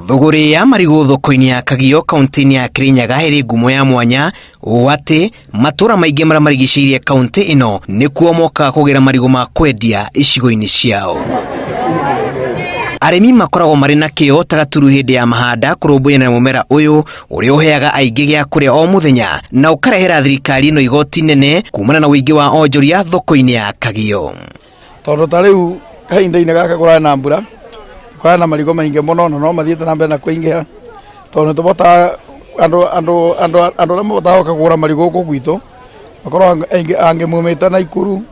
Thũgũrĩ ya marigũ thoko-inĩ ya Kagio kaunti-inĩ ya Kirinyaga ĩrĩ ngumo ya mwanya ũũ atĩ matũra maingĩ marĩa marigicĩirie kaunti ĩno nĩkuo mokaga kũgĩra marigũ ma kwendia icigo-inĩ ciao. Arĩmi makoragwo marĩ na kĩyo ta gaturu hĩndĩ ya mahanda kũrũmbũyania na mũmera ũyũ ũrĩa ũheaga aingĩ gĩa kũrĩa o mũthenya na ũkarehera thirikari ĩno igoti nene kumana na ũingĩ wa onjoria thoko-inĩ ya Kagio. Tondũ ta rĩu kahinda-inĩ gaka kũrarĩ na mbura, kũrarĩ na marigũ maingĩ mũno na no mathiĩte na mbere na kũingĩha, tondũ nĩ tũbotaga andũ andũ andũ andũ arĩa mabotaga gũka kũgũra marigũ gũkũ gwitũ, makoragwo aingĩ angĩ maumĩte Naikuru,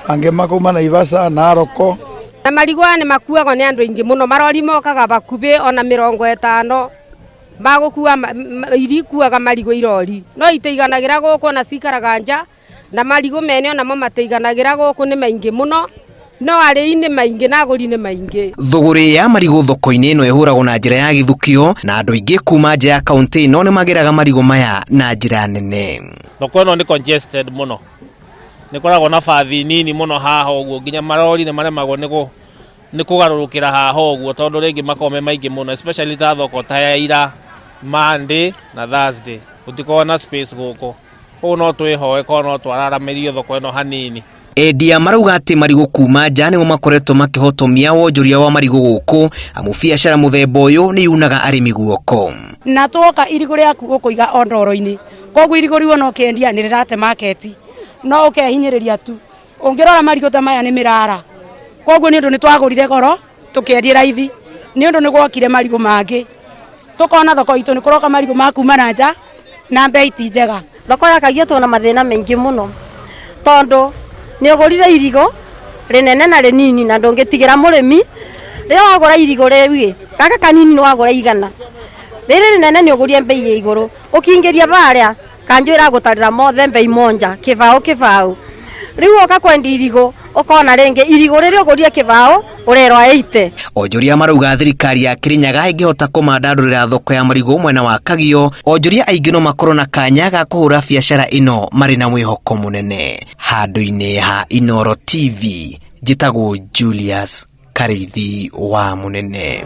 angĩ makauma Naivasha, Naroko. Na marigũ aya nĩ makuagwo nĩ andũ aingĩ mũno, marori mokaga bakubĩ ona 50 magũkua, iria ikuaga marigũ irori, no itiiganagĩra gũkũ ona cikaraga nja. Na marigũ mene onamo matiiganagĩra gũkũ nĩ maingĩ mũno, no arĩi nĩ maingĩ na agũri nĩ maingĩ. Thũgũrĩ ya marigũ thoko-inĩ ĩno ĩhũragwo na njĩra ya gĩthukio na andũ aingĩ kuma nja ya kaunti ĩno nĩ magĩraga marigũ maya na njĩra nene. Thoko ĩno nĩ congested mũno, nĩ koragwo na bathi nini mũno haha ũguo nginya marori nĩ maremagwo nĩ kũgarũrũkĩra haha ũguo tondũ rĩngĩ makoragwo me maingĩ mũno especially ta thoko ta ya ira, Monday na Thursday gũtikoragwo na space gũkũ. Koguo no twĩhoe korwo no twararamĩrio thoko ĩno hanini. Endia marauga atĩ marigũ kuma nja nĩmo makoretwo makĩhotomia wonjoria wa marigũ gũkũ amu biacara mũthemba ũyũ nĩ yunaga arĩmi guoko. Na twoka irigũ rĩaku ũkũiga o ndoro-inĩ, koguo irigũ rĩu ona ũkĩendia nĩ rĩrate market, no ũkehinyĩrĩria tu. Ũngĩrora marigũ ta maya nĩ mĩrara, koguo nĩ ũndũ nĩ twagũrire goro tũkĩendie raithi, nĩ ũndũ nĩ gwokire marigũ mangĩ. Tũkona thoko itũ nĩ kũroka marigũ ma kuma na nja na mbei ti njega. Thoko ya Kagio twĩna mathĩna maingĩ mũno tondũ nĩ ũgũrire irigũ rĩnene na rĩnini na ndũngĩtigĩra mũrĩmi. Rĩrĩa wagũra irigũ rĩu ĩ, gaka kanini nĩ wagũra 100, rĩrĩ rĩnene nĩ ũgũrire mbei ya igũrũ, ũkĩingĩria barĩa kanjũ ĩragũtarĩra mothe mbei monja kĩbaũ kĩbaũ. Rĩu woka kwendia irigũ ũkona rĩngĩ irigũ rĩrĩa ũgũrire kĩbaũ ũrerwo 80. Onjoria marauga thirikari ya Kirinyaga ĩngĩhota kũmandandũrĩra thoko ya marigũ mwena wa Kagio, onjoria aingĩ no makorwo na kanya ga kũhũra biacara ĩno marĩ na mwĩhoko mũnene. Handũ-inĩ ha Inooro TV, njĩtagwo Julius Karĩithi wa Mũnene.